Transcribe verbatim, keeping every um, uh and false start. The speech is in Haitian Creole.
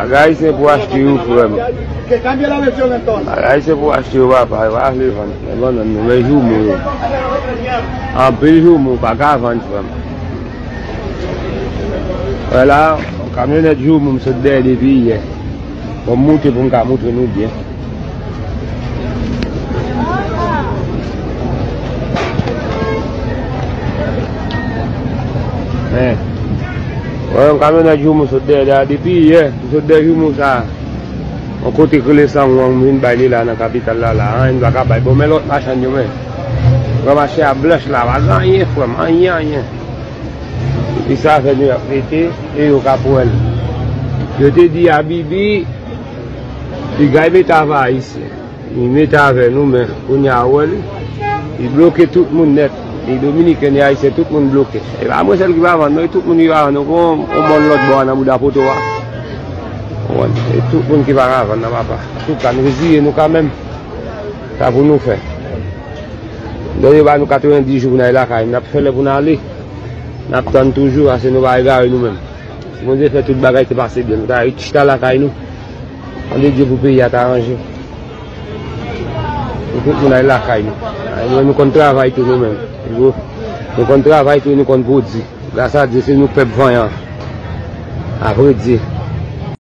Bagay se pou achte yo, frè m. Bagay se pou achte yo, papa. Yo pa vle vann. Men bannann nou, men joumou yo. Anpil joumou pa ka vann, frè m. Wè la, kamyonèt joumou m sot dèyè depi yè. Bon, m moute pou m ka moutre nou byen. Men, wè, yon kamyonèt joumou sot dèyè la depi yè. M sot dèyè joumou sa. Yon kote k rele San Juan, m vin bay li la nan kapital la, la. Anyen m pa ka bay. Bon, men lòt machann yo, men. Gran mache a blanch la, pa gen anyen, frè m. Anyen, anyen. Epi sa fè nou y ap rete, e yo ka pran l. Yo te di Abibi, li gay mete avè Ayisyen. Li mete avè nou, men kounye a ou wè li, li bloke tout moun nèt. Li Dominiken, li Ayisyen, tout moun bloke. E pa mwen sèl ki pa vann, non, e tout moun ki pa vann, nou pran yon mòn lòt bò a nan bouda poto a. Ou konprann? E tout moun ki pa ka vann nan papa. Antouka, nou reziye nou kanmenm. Sa pou nou fè. Lè yo ba nou katrevenndis jou pou n al lakay, n ap fè lè pou n ale. N ap tann toujou, paske nou pa egare nou menm. Si Bondye fè tout bagay te pase byen, nou ta chita lakay nou. Mande Dye pou peyi a ta ranje. Pou tout moun al lakay nou. Ay, nou, nou konn travay tou nou menm. Nou, nou konn travay tou, nou konn pwodui. Gras a Dye, se nou pèp vanyan. Apre Dye.